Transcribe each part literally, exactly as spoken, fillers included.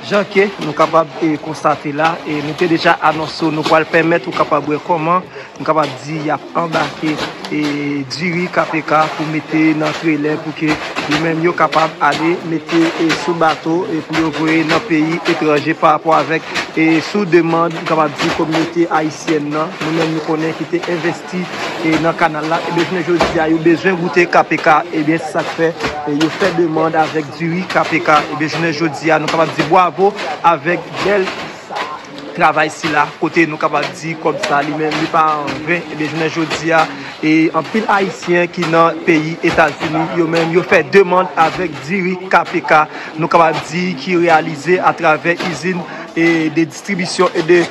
Jan ke nou kapab e, konstate la, e nou te deja anonse w, nou pral pèmèt ou kapab wè kòman nou kapab di y ap anbake e, diri K P K pou mete nan trelè pou ke yo menm yo kapab ale mete e, sou bato e pou yo voye nan peyi etranje pa rapò avèk e, sou demann nou kapab di kominote ayisyèn nan, nou menm nou konnen ki te envesti e, nan kanal la, ebyen jounen jodi a yo bezwen goute K P K, ebyen se sa k fè e, yo fè demann avèk diri K P K, ebyen jounen jodi a nou kapab di bwavo avèk bèl travay sila, kote nou kapab di kòb sa li menm li pa anven, ebyen jounen jodi a e anpil ayisyen ki nan peyi Etazini yo menm yo fè demann avèk diri K P K, nou kapab di ki reyalize atravè izin e de distribisyon e de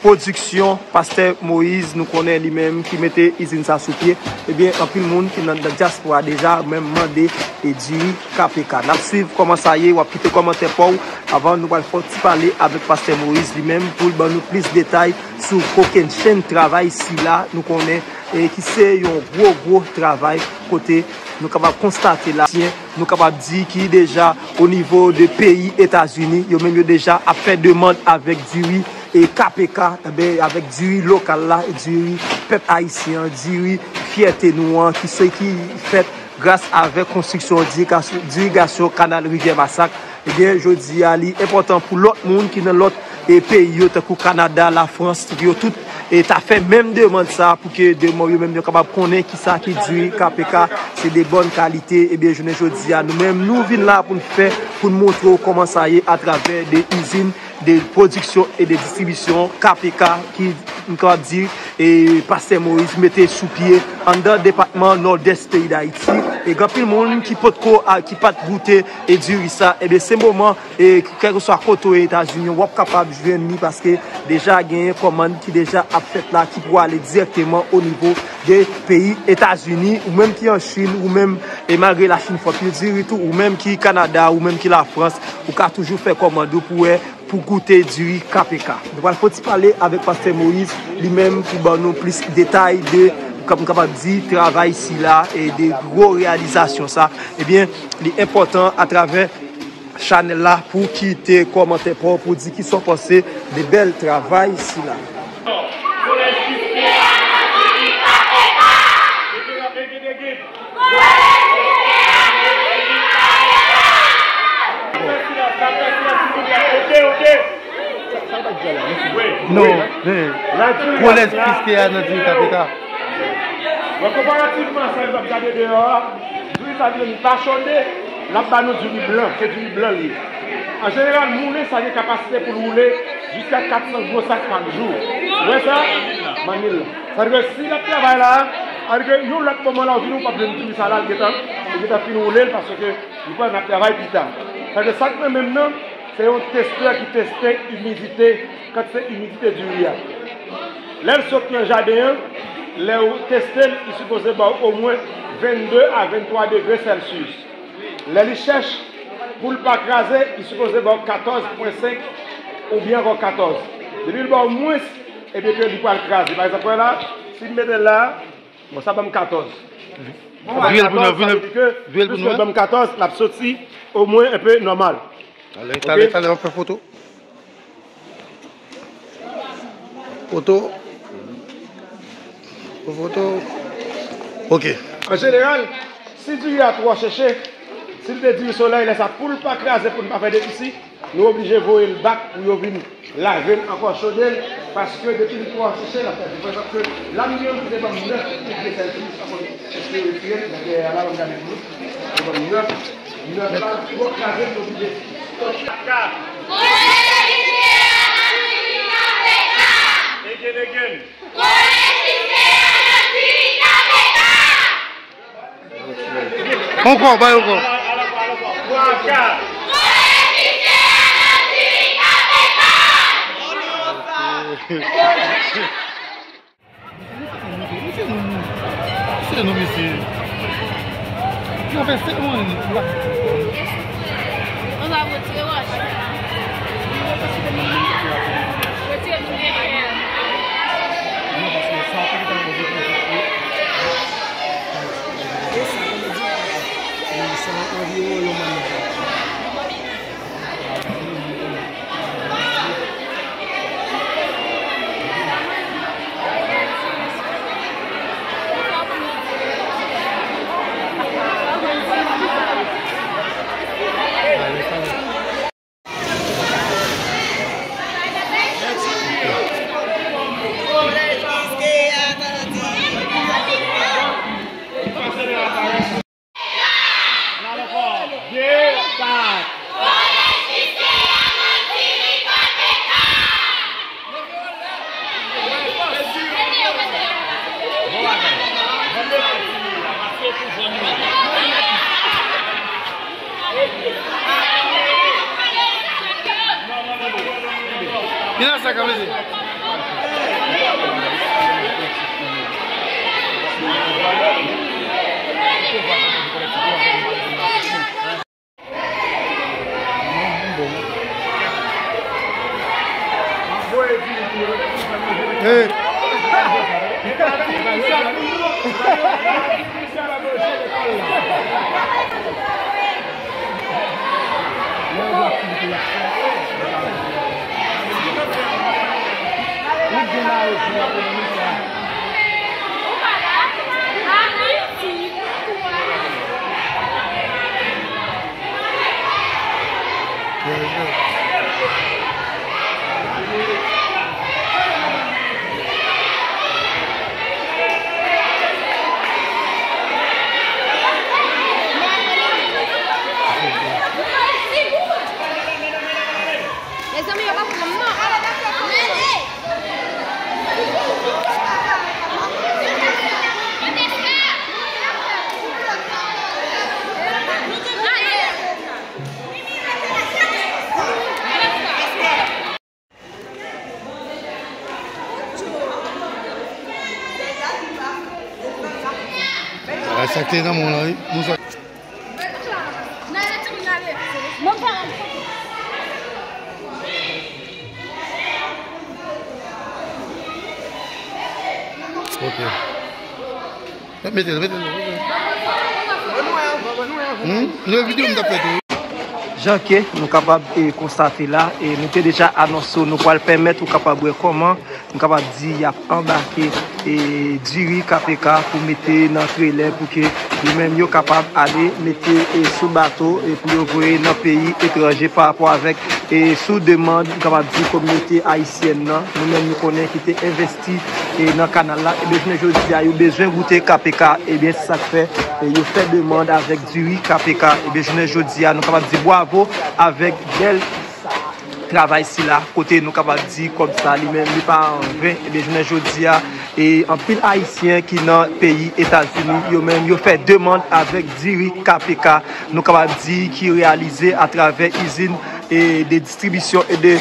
pwodiksyon Pastè Moïse, nou konnen li menm ki mete izin sa sou pye, ebyen anpil moun ki nan dyaspora deja menm mande e diri K P K. N ap swiv kòman sa ye, w ap kite kòmantè pa w avan nou pral fè yon ti pale avèk Pastè Moïse li menm pou l ban nou plis detay sou kokennchenn travay sila nou konnen e ki se yon gwo gwo travay kote nou kapab konstate la, nou kapab di ki deja o nivo de peyi Etazini, yo menm yo deja ap fè demann avèk diri e K P K, enben, avèk diri lokal la, diri pèp ayisyen an, diri fyète nou an, ki se ki fèt gras avèk konstriksyon dirigasyon, dirigasyon kanal Rivyè Masak. Ebyen, jodi a, li enpòtan pou lòt moun ki nan lòt e, peyi yo, tankou Kanada, Lafrans, yo tout e, ta fè menm demann sa pou ke demann yo menm yo kapab konnen ki sa ki diri K P K, se de bòn kalite. Ebyen, jounen jodi a, nou menm, nou vin la pou n fè, pou n montre w kòman sa ye atravè de izin de pwodiksyon e de distribisyon K P K ki, m kapab di, e Pastè Moïse mete sou pye anndan depatman Nòdès peyi Dayiti. E gen anpil moun ki potko a, ki pa t goute e diri sa. Ebyen, se moman e kèlkeswa kote w ye Etazini, w ap kapab jwenn li paske deja genyen kòmann ki deja ap fèt la ki pou ale dirèkteman o nivo de peyi Etazini, ou menm ki an Chin, ou menm e malgre Lachin fò pil diri tou, ou menm ki Kanada, ou menm ki Lafrans, ou ka toujou fè kòmand ou pou wè pou goute diri K P K. Nou pral fè yon ti pale avèk Pastè Moïse, li menm pou ban nou plis detay de, kòm m kapab di, travay sila e de gwo reyalizasyon sa. Ebyen, li enpòtan atravè chanèl la pou kite kòmantè pa w pou di kisa w panse de bèl travay sila. Non, men, kolèj Kristè a nan diri K P K. Bon, konparativman a sa n ap gade deyò a, diri sa vin pa chode, l ap ba nou diri blan, se diri blan li ye. An jeneral, moulen sa gen kapasite pou l woule jiska kat san gwo sak pa jou. Ou wè sa? Manmil la. Sa vle di si l ap travay la, sa vle di yon lòt moman la, ou vini, ou p ap jwenn diri sa la, l gentan, li gentan fin woule l, paske li pral nan travay pita. Sa vle di sa k nan men m nan, se yon testè ki teste imidite, kantite imidite diri a. Lè l sot nan jaden an, lè ou teste l, li sipoze ba w omwen vennde a venntwa degre Celsius. Lè li chèch, pou l pa kraze, li sipoze ba w katòz pwen senk oubyen ankò katòz. Depi l ba w mwens, ebyen ke li pral kraze. Pa egzanp, wè la, si m mete l la, bon, sa ban m katòz. Vire l pou nou, vire l pou nou. Plis ke ban m katòz, l ap soti omwen enpe nòmal. Talè, talè, talè, w ap fè foto. Foto. Foto. Ok. An jeneral, si diri a twò cheche, si l te diri solèy, lè sa pou l pa kraze, pou n pa fè defisi, nou oblije voye l bak pou yo vin lave l ankò, chode l, paske depi l twò cheche, l ap fè. Pa egzanp, ke la m gen yon ki te ban m nèf degre Celsius, pa konn èske yo retire l, nan dèyè a la, ban m gade pou nou. Yo ban m nèf. Again, again. Ankò, bay ankò. Mesye, nou, mesye. Yo fè senk mwan, li pa. Mwen va retire wòch. Retire tout de fè. Non, paske sa pa ta poze pwoblèm. Sa anviwon yon mannèv. Mira sa ka mete. Hey. Mezanmi, yo pa pran m non. Bagay sa k te nan men w lan, wi. Moun sa. Ok. Mete l, mete l, mete l. Hmm? Lè videyo m t ap fè tou. Jan ke nou kapab, e, konstate la, e, nou te deja anonse w, nou pral pèmèt ou kapab wè kòman nou kapab di y ap anbake, e, diri K P K pou mete nan trelè pou ke yo menm yo kapab ale mete, e, sou bato, e, pou yo voye nan peyi etranje pa rapò avèk, e, sou demann, nou kapab di, kominote ayisyèn nan, nou menm nou konnen ki te envesti, e, nan kanal la, ebyen, jounen jodi a, yo bezwen goute K P K, ebyen, se sa k fè, e, yo fè demann avèk diri K P K, ebyen, jounen jodi a, nou kapab di bwavo avèk bèl travay sila, kote nou kapab di kòb sa li menm, li pa an ven, ebyen, jounen jodi a, e anpil Ayisyen ki nan peyi Etazini, yo menm, yo fè demann avèk diri K P K, nou kapab di ki reyalize atravè izin, e, de distribisyon e de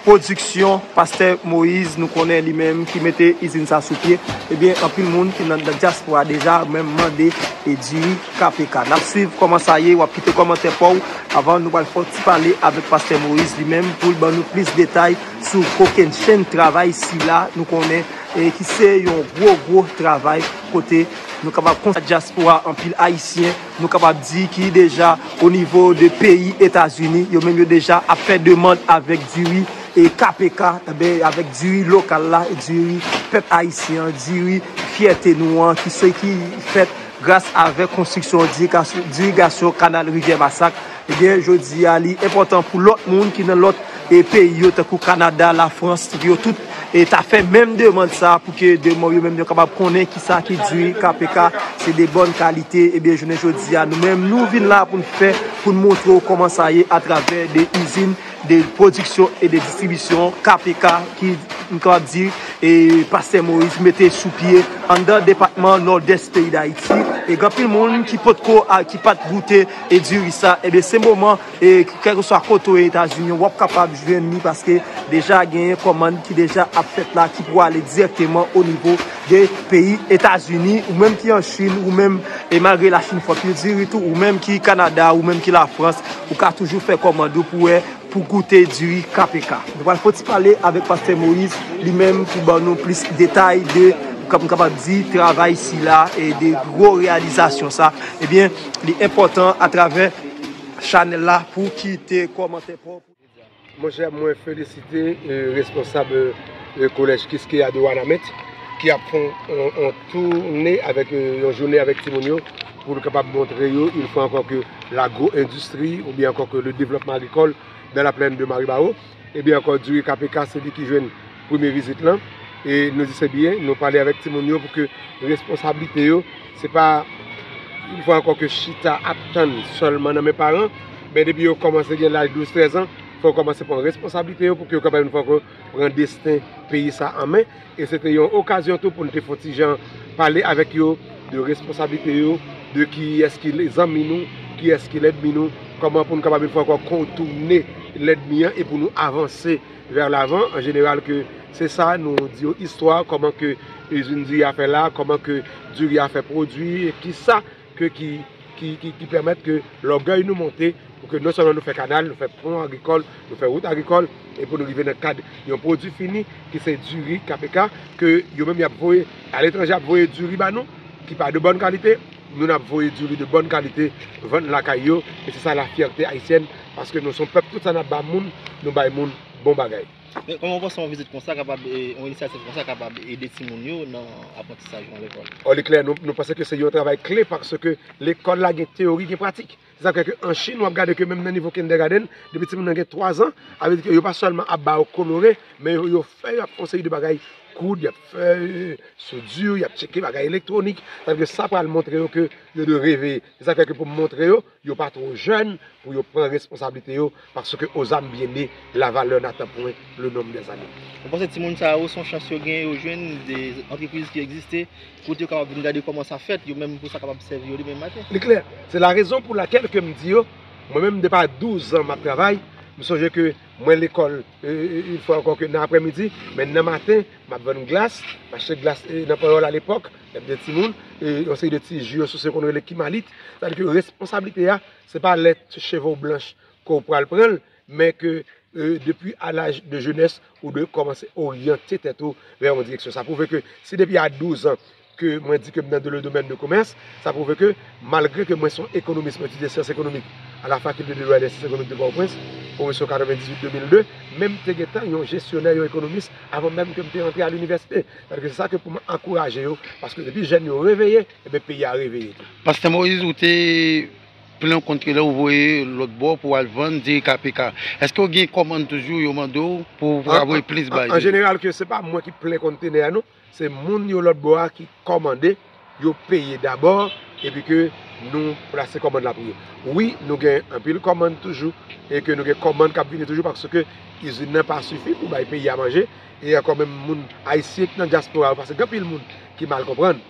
pwodiksyon Pastè Moïse, nou konnen li menm ki mete izin sa sou pye. Ebyen, anpil moun ki nan, nan dyaspora deja menm mande e diri K P K. N ap swiv kòman sa ye, w ap kite kòmantè pa w avan nou pral fè yon ti pale avèk Pastè Moïse li menm pou l ban nou plis detay sou kokennchenn travay sila nou konnen, e ki se yon gwo, gwo travay kote nou kapab konsa dyaspora anpil Ayisyen, nou kapab di ki deja o nivo de peyi Etazini, yo menm yo deja ap fè demann avèk diri e K P K, enben, avèk diri lokal la, diri pèp ayisyen an, diri fyète nou an, ki se ki fèt gras avèk konstriksyon dirigasyon, dirigasyon kanal Rivyè Masak. Ebyen, jodi a, li enpòtan pou lòt moun ki nan lòt, e, peyi yo, tankou Kanada, Lafrans, yo tout, e, ta fè menm demann sa pou ke demann yo menm yo kapab konnen kisa ki diri K P K, se de bòn kalite. Ebyen, jounen jodi a, nou menm, nou vin la pou n fè, pou n montre w kòman sa ye atravè de izin de pwodiksyon e de distribisyon K P K ki, m kapab di, e, Pastè Moïse mete sou pye anndan depatman Nòdès peyi Dayiti. E gen anpil moun ki potko a, ki pa t goute e diri sa. Ebyen, se moman, e, kèlkeswa kote w ye Etazini, w ap kapab jwenn li paske deja genyen kòmann ki deja ap fèt la, ki pou ale dirèkteman o nivo de peyi Etazini, ou menm ki an Chin, ou menm, e malgre Lachin fè anpil diri tou, ou menm ki Kanada, ou menm ki Lafrans, ou ka toujou fè kòmand ou pou wè pou goute diri K P K. Nou pral fè yon ti pale avèk Pastè Moïse, li menm pou ban nou plis detay de, kòm m kapab di, travay sila e de gwo reyalizasyon sa. Ebyen, li enpòtan atravè chanèl la pou kite kòmantè pa w. Monchè, mwen felisite, e, responsab, e, kolèj Kiskeya de Wanament ki ap fè yon, yon, yon toune avèk, e, yon jounen avèk timoun yo pou l kapab montre yo, yon fwa ankò, ke lagwo-endistri oubyen ankò ke le développement agricole dans la plaine de Maribao. Ebyen ankò, diri K P K, se li ki jwenn premye vizit lan. E nou di se byen, nou pale avèk timoun yo pou ke responsablite yo, se pa yon fwa ankò ke chita ap tann sèlman nan men paran, men depi yo kòmanse gen laj douz trèz an, fò yo kòmanse pran responsablite yo pou ke yo kapab yon fwa ankò pran desten peyi sa an men. E se te yon okazyon tou pou n te fè yon ti jan pale avèk yo de responsablite yo, de kiyès ki zanmi nou, kiyès ki lènmi nou, kòman pou n kapab yon fwa ankò kontounen lènmi an e pou nou avanse vers l'avant, an jeneral ke se sa, nou di yo istwa, kòman ke izin diri a fè la, kòman ke diri a fè pwodui, e kisa ke ki, ki, ki, ki pèmèt ke lògèy nou monte, pou ke non sèlman nou fè kanal, nou fè pon agrikòl, nou fè wout agrikòl, e pou nou rive nan kad yon pwodui fini, ki se diri K P K, ke yo menm y ap voye aletranje, ap voye diri ba nou, ki pa de bòn kalite, nou n ap voye diri de bòn kalite, vann lakay yo, e se sa la fierté haïtienne, paske nou se yon pèp, tout sa n ap ba moun, nou bay moun bon bagay. Men kòman w panse yon vizit konsa kapab, e, yon inisyativ konsa kapab ede timoun yo nan aprantisaj yo nan lekòl? Ò, li klè, nou, nou panse ke se yon travay kle, paske lekòl la gen teyori, gen pratik. Se sa k fè ke an Chin, w ap gade ke menm nan nivo kindergarten, depi timoun nan gen twa zan, sa vle di ke yo pa sèlman ap ba yo kolore, men yo, yo fè yo ap fè yon seri de bagay, koud, y ap fè, e, soudure, y ap tcheke bagay elektwonik. Sa vle di ke sa pral montre yo ke yo dwe reveye. Se sa k fè ke pou m montre yo, yo pa twò jèn pou yo pran responsablite yo, paske aux âmes bien nées, la valeur n'attend point le nombre des années. Ou panse timoun sa yo, se yon chans yo gen, yo jwenn de antrepriz ki egziste, kote yo kapab vin gade kòman sa fèt, yo menm pou sa kapab sèvi yo demen maten? Li klè. Se la rezon pou lakèl ke m di yo, mwen menm depi a douz an m ap travay, m sonje ke mwen lekòl, e, e, yon fwa ankò ke nan aprèmidi, men nan maten, m ap vann glas, m achte glas, e, nan panyòl alepòk, lè m te timoun, e, yon seri de ti ji yo sou se konn rele kimalit. Sa vle di ke responsablite a, se pa lè cheve w blanch ke w pral pran l, men ke, e, depi a laj de jenès, ou dwe kòmanse oryante tèt ou vè yon direksyon. Sa pwouve ke si depi a douz an ke mwen di ke m nan le domaine de commerce, sa pwouve ke malgre ke mwen se yon ekonomis, mwen etidye syans ekonomik a la Faculté de Droit et des Sciences Économiques de Port-au-Prince, pwomosyon katrevendizwit de mil de, men m te gentan yon jesyonè, yon ekonomis, avan menm ke m te rantre a linivèsite. Sa vle di ke se sa ke pou m ankouraje yo, paske depi jèn yo reveye, ebyen peyi a reveye tou. Pastè Moïse, ou te plen kont trelè, ou voye lòt bò pou al vann diri K P K. Èske w gen kòmann toujou yo mande w pou, pou voye plis bay? An jeneral, ke se pa mwen ki plen kontenè a, non. Se moun yo lòt bò a ki kòmande, yo peye dabò, epi ke nou plase kòmann la pou yo. Wi, nou gen anpil kòmann toujou, e ke nou gen kòmann k ap vini toujou, paske izin nan pa sifi pou bay peyi a manje, e ankò menm moun ayisyen ki nan dyaspora yo, paske gen anpil moun ki mal konprann.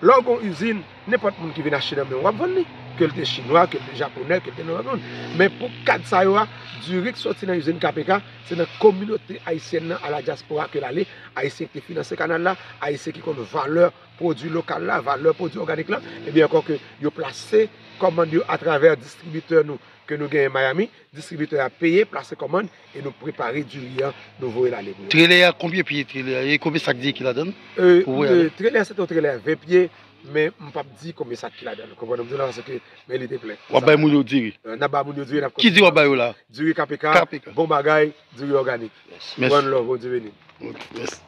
Lè w gen yon izin, nenpòt moun ki vin achte nan men w, w ap vann li. Ke l te chinwa, ke l te japonè, ke l te nan lòt moun. Men pou kad sa yo a, diri k soti nan izin K P K, se nan kominote ayisyèn nan a la dyaspora ke l ale, ayisyen ki te finanse kanal la, ayisyen ki konn valè pwodui lokal la, valè pwodui òganik la, ebyen ankò ke yo plase kòmann yo atravè distribitè nou ke nou genyen Miami, distribitè a peye, plase kòmann, e nou prepare diri an, nou voye l ale pou yo. Trelè a, konbyen pye trelè a ye? Konbyen sak diri ki ladan l? E, Ou voye e, ale? Trelè a se te yon trelè ven pye, men m p ap di konbyen sak ki ladan l. Ou konprann? M di w la paske, men li te plen. W ap bay moun yo diri? E, n ap bay moun yo diri, n ap Ki diri w ap bay yo la? Diri K P K, K P K. Bon bagay, diri òganik. Mèsi. One love, Bondye beni. Ok, mèsi.